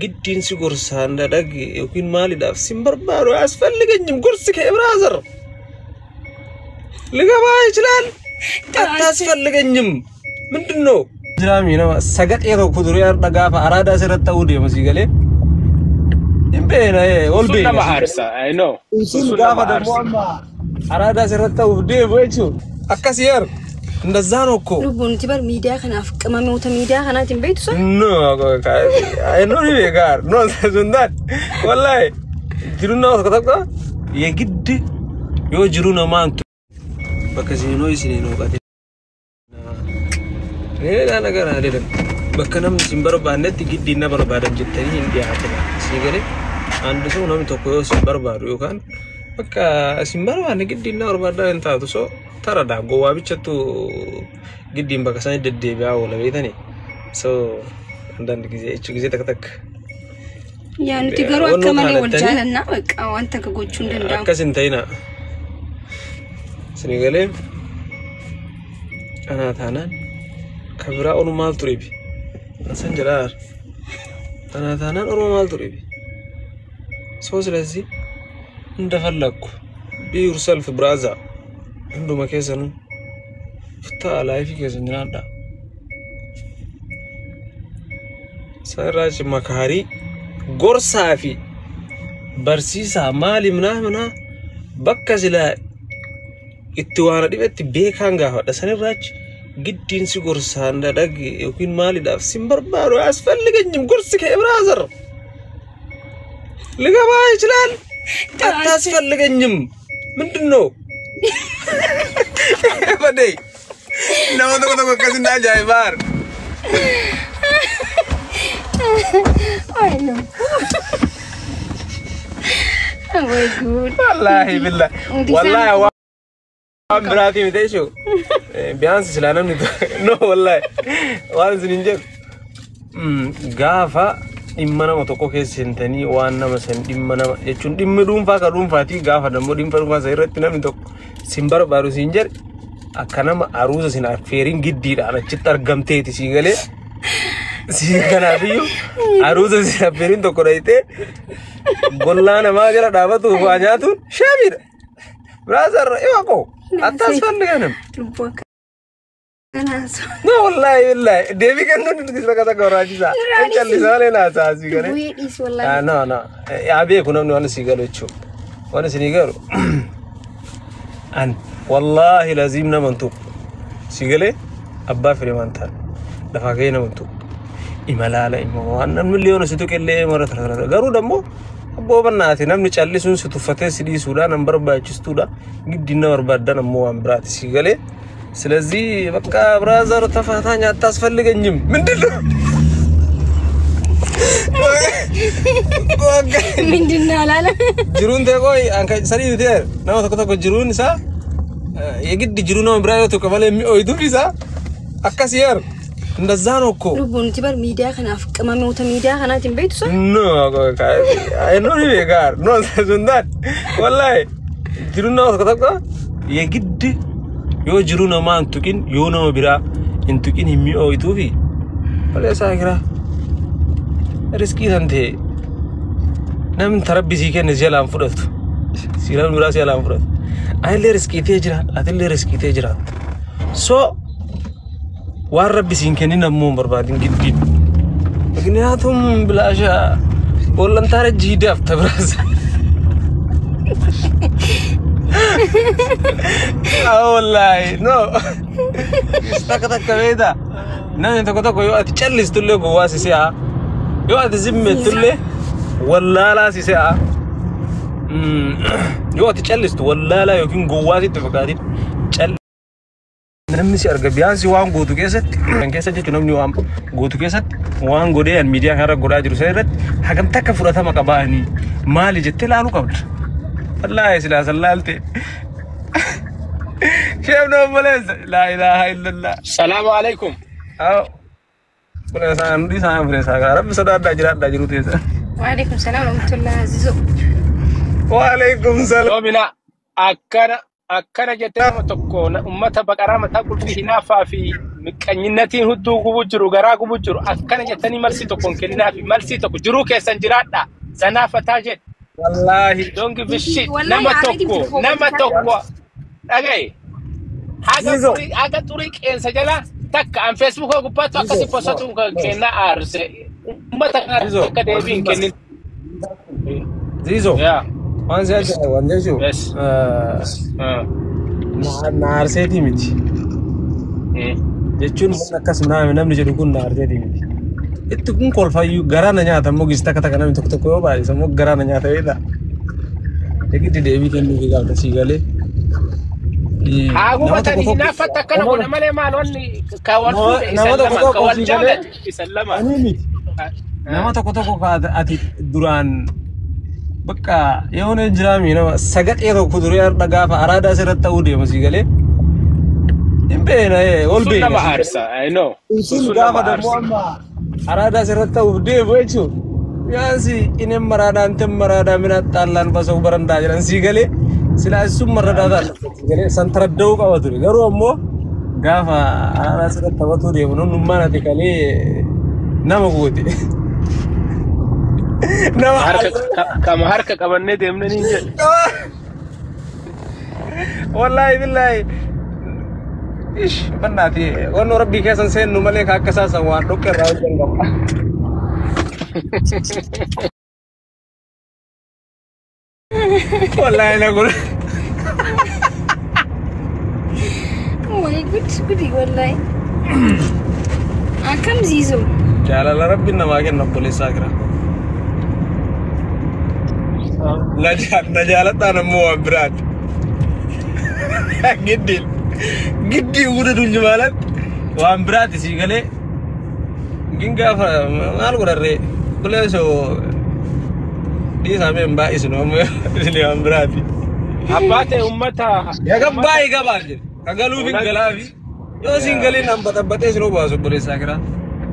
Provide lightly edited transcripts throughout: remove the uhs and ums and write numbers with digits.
Giddiin si gorsaan dhage yookiin maaliidhaaf sin barbaadu አያስፈልገኝም gorsi kee brother ሊገባ ይችላል አታስፈልገኝም ምንድን ነው jiraami nama sagaxee tokko duree har'a gaafa araadaa sirratti ta'uu deema sii galee hin beena ol Sun beena nama aarsa. I know. Sun Sun gaafa nama ደግሞ aarsa. amma araadaa sirratti ta'uuf deemu jechuun akkas yeer እንደዛ ነው እኮ Lubbuun nuti bar miidiyaa kanaaf qimamoota miidiyaa kanaatiin beektu sun No, no ni beekar. No, sundaan. Wallahi. Jiruun nama tokko tokko የግድ yoo jiruu namaa bakka isin isin hooqate. ሌላ ነገር አይደለም። bakka namni isin barbaannetti giddiin na barbaadan jettanii hin dhiyaatina. Sii galee አንድ ሰው namni tokko yoo isin barbaadu yookaan bakka isin barbaanne giddiin na barbaadaa hin taatu so taradha gowwaa bichatu giddiin bakka isaan deddeebi'aa oola beektanii. So አንዳንድ ጊዜ እቹ ጊዜ ተከተክ Yaa nuti garuu Wannoo akka malee wal kaanattanii jaalannaa bakka wanta akka gochuu hin danda'amu. akkas hin ta'ina. Isin galee anaa taanaan ka biraa olu maaltu dhibe? Asan jedhaa anaa taanaan olu maaltu dhibe? So ስለዚህ እንደፈለግኩ be yourself brother hunduma keessanuu ftaa life keessan jiraadhaa. Sarraachi makaarii gorsaa fi barsiisaa maali minaa minaa bakka silaa itti waan dhibetti beekaan gaafadha. Sanirraachi giddiin si gorsaan dhage yookiin maaliidhaaf sin barbaadu አያስፈልገኝም gorsi kee brother ሊገባ ይችላል አታስፈልገኝም። ምንድን ነው በደይ nama tokko tokko akkasin ajaa'ibaar Ay no. Way good. Wallaahi billahi Hundi isaanii wallaahi waan biraatii miti jechuun biyaansi silaa namni no wallaahi waan isin hin jedhu gaafa dhimma nama tokko keessa seentanii waan nama san dhimma nama jechuun dhimmi dhuunfaa ka dhuunfaatii gaafa dammoo dhimma dhuunfaa san irratti namni tokko sin barbaadu siin jedhe akka nama aruusa sin affeeriin giddiidhaan achitti argamteeti sii galee sii kanaafiyyuu aruusa sin affeeriin tokko dhayitee gollaa namaa jala dhaabatuuf waa nyaatuun sheemiidha. Brother iwaqo አታስፈልገንም። Lubbuu akka kanaas. No wallahi billahi deebii kennuun nuti takka takka barbaachisaa. Irraanis. Callisaa malee naasaa asii galee. Bu'ee dhiisi wallaahi. Ah, no, no. Yaa beeku namni waan isii galu jechuudha. Waan isinii galu. An wallaahi laziim nama hin tuqu. Si galee abbaa fedhe waan ta'an lafaa gahee nama hin tuqu. Imalaala immoo waan namni illee yoona si tuqe illee mara tara tara. Garuu dammoo abboo bannaati namni callisuun si tuffatee si dhiisuudha nan barbaachistuudha giddiin na barbaaddan ammoo waan biraati si galee. ስለዚህ በቃ brother ተፋታኝ፣ አታስፈልገኝም። ምንድን ነው ምንድን ነው አላለም? Jiruun ta'e qoy anka sadii ta'e nama tokko tokko jiruun isaa የግድ jiruu nama biraa yoo tuqe malee mi'ooytuuf isaa akkas yeer እንደዛ ነው እኮ Lubbuun nuti bar miidiyaa kanaaf qimamoota miidiyaa kanaatiin beektu sun No, no ni beekar no sundaan wallahi jiruun nama tokko tokko የግድ yoo jiruu namaa hin tuqin yoo nama biraa hin tuqin hin mi'ooytuufi malee isaa kiraa riskii san ta'e namni tarabbi sii kenne si jalaan fudhatu si namni biraa si jalaan fudhatu anillee riskiitee jiraadha atillee riskiitee jiraatta so waan rabbi siin kennin ammoo hin barbaadin giddiin ምክንያቱም ብላሻ ቦለንታረ ጂዳፍ ተብራስ ወላሂ no takka takka beektaa namni tokko tokko yoo ati callistullee gowwaa si se'a yoo ati zimmettullee wallaalaa si se'a yoo ati callistu wallaalaa yookiin gowwaa sitti fakkaatin cal namni si arga biyaansi waan gootu keessatti kan keessa jechuun namni waan gootu keessatti waan godhee an miidiyaa kanarra godhaa jiru sana irratti hagam takka fudhatama qabaanii maali jettee laaluu qabda. Wallaahi silaa san laalte. Sheef nama obboleessa laa ilaaha illallah. Salaamu alaikum. Haa obboleessa hundi isaa obboleessa kaa rabbi sodaadhaa jiraadhaa jiru teessa. Waalaikum salaam warahmatullahi azizoo. Waalaikum salaam. Yoomina akkana akkana jettee nama tokko ummata baqaraa mataa qulfii hinaafaa fi Miqqanyinnatiin hudduu gubuu jiru, garaa gubuu jiru. Akkana jettanii malsii tokko hin kenninaafi. Malsii tokko jiruu keessan jiraadha. Zanaafataa jedhe. Wallaahi. Don't give a shit. Wallahi Nama aareetiin tokko, fiduu nama tokko. Dhagaye. Haga Zizo. xurii, haga xurii qeensa jala takka an Facebooka gubbaatti akkasi Zizo. posatu kennaa aarse. Uummata kana Zizo. akka deebii hin kennin. Zizo. Yeah. Waan si ajaa'ibu waan jechuun Yes. na aarseetii miti. Jechuun waan akkas namni jedhu kun na aarseetii miti. Itti kun kolfayyuu garaa na nyaata immoo gis takka takka namni tokko tokko yoo baay'ise immoo garaa na nyaata beektaa. Eegiddi deebii kennuufii qabda sii galee. Haa Nama tokko gubatanii tokko hinaaffatti akkana godha malee maal wanni ka wal nama fuudhe nama isan tokko lama ka tokko wal sii galee jaalate isan lama. ani miti. Nama tokko tokko ka ati duraan bakka yoo ne jiraami nama sagaxee tokko duree har'a gaafa araadaa sirratti ta'uu deema sii galee. Hin beena ol Sun beena nama sii galee. aarsa. I know. Sun Sun gaafa nama dammoo aarsa. amma araadaa sirratti ta'uuf deemu jechuun. Yaansi inni maraadaa inte maraadaa mina xaallaan basa'uu barandaa jedhan sii galee silaa sun marradaa ta'a sii galee san taradda'uu qaba ture garuu ammoo gaafa araadaa sirratti taphatuu deemu nonnummaan ati kalee nama goote. Nama Harka kama harka qabannee deemnee ni jedhe. Wallaahi billaahi. Ish bannaati wanno rabbii keessan seennu malee ka akka isaasan waan dhoqqe irraa hojjan qaba. Wallaahi na kun. Way gud gudi wallahi. Akkam Zizo. Jaalala rabbiin namaa kenna obboleessaa kira. Na jaaladhaan ammoo waan biraati. Giddiin giddiin guda dunji maalatti waan biraati sii galee. Gin gaafa maal godharree obboleessoo dhiisaa mee hin baay'isnu ammoo isin waan biraati. Abbaa ta'e uummata. Yaa gabbaa'ee gabaan jedhe. Ka galuuf hin galaafi. Yoo siin galiin an baxabbaxee sin obaasu obboleessaa kira.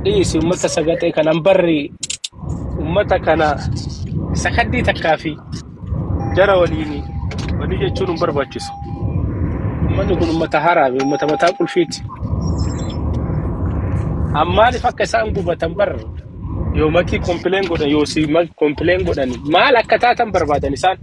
Dhiisi uummata sagaxee kanan barri uummata kana sakaddii takkaa fi jara waliini walii jechuun hin barbaachisu. Uummanni kun uummata haaraa fi uummata mataa qulfiiti. Ammaaliif akka isaan gubatan barra yoo makii complain godhan yoo si complain godhan maal akka taatan barbaadan isaan.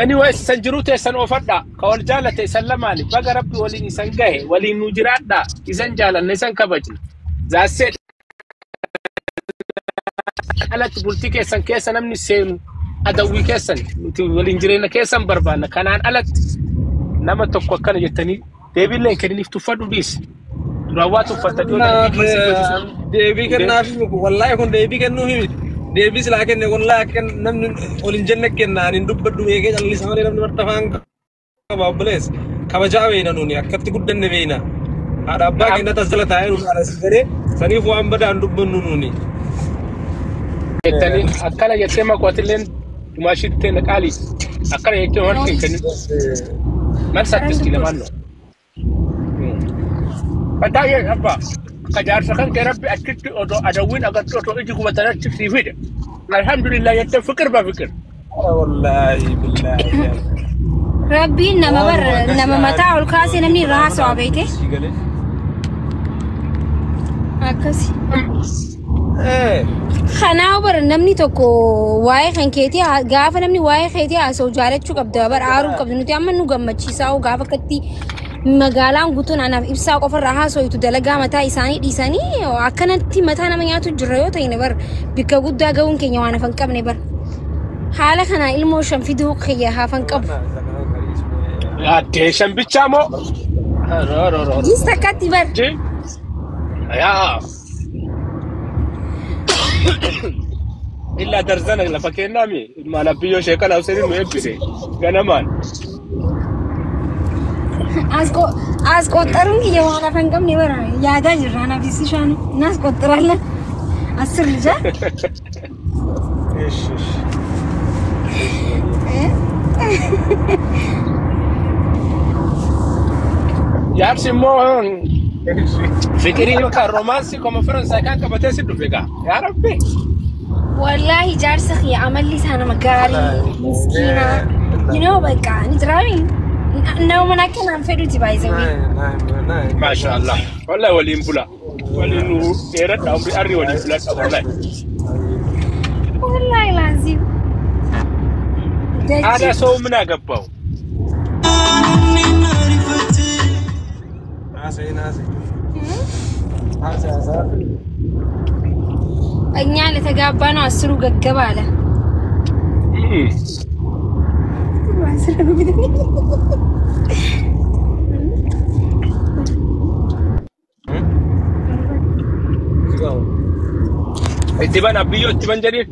Anyways, isan jiruu teessan oofadha. Ka wal jaalate isan lamaani. Baga Rabbi waliin isan gahe waliin nu jiraadha. Isan jaalanna isan kabajna. Zaassee alatti bultii keessan keessa namni seenu adawwii keessan nuti waliin jireenya keessan barbaanna. Kanaan alatti nama tokko akkana jettanii deebiillee hin kenniniif tuffadhu dhiisi. Duraan waa tuffatta dhiyoo Deebii kennaafi wallaahi kun deebii kennuufi miti. Deebii silaa kenne wallaahi akka namni ol hin jenne kenna ani hin dubbadhu beekee callisa malee namni martafaan qaba obboleessa. Kabajaa beeyna nuuni akkatti guddanne beeyna. Haadha abbaa keenya tas jala taa'ee nu haadha galee saniif waan badaa hin dubbannu nuuni. Jettanii akkana jettee makwaatilleen dhumaashittee na qaalii akkana jettee marti hin kennin. Mal sattis lamaan no. Baay'ee abbaa ka jaarsa kan kee Rabbi achitti odoo adawwiin agartuu otoo iji gubatan achi sii fide. Alhamdulillah jettee fikir ba fikir. Wallaahi billaahi. Rabbiin nama bar nama mataa ol kaasee namni irraa haasawaa beekte. Akkasi. Kanaaf bar namni tokko waa'ee kan keetii gaafa namni waa'ee keetii haasa'u jaalachuu qabda bar aaruu qabda nuti amma nu gammachiisaa gaafa akkatti magaalaan guutuun anaaf ibsaa qofarraa haasa'u dalagaa mataa isaanii dhiisanii akkanatti mataa nama nyaatu jira yoo ta'e bar bikka guddaa ga'uun keenya waan hafan qabne bar haala kanaa ilmoo shan fiduu kiyya hafan qabu. Addee shan bichaa moo? Jis takkatti bar. Yaa. Illaa darzana lafa kennaami ilmaan abbiyyoo sheekala Hussein nu eebbise ganamaan. As qoxxaruun kiyya waan hafan qabne bara yaadaa jirra anaaf isi shaanu nas qoxxaralla asir lija. Ish ish. Jaarsi immoo fikirii yookaan romaansii koma Faransaay kan qabatee si dhufe gaa. Yaa Rabbi. Wallahi jaarsa kiyya amalli isaa nama gaarii miskiina. You know በቃ ni jiraami. Nama akkanaan fedhuti baay'isawee. Nine. Maasha Allah. Wallahi waliin bula. Waliin nu dheeradha umrii arri waliin buladha wallahi. Wallaahi laazim. Aadaa ሰው ምን አገባው? Haasa'in haasa'in. Haasa'in haasa'in. እኛ ለተጋባ ነው አስሩ ገገባ አለ። Itti ban abbiyyoo itti ban jedhiin.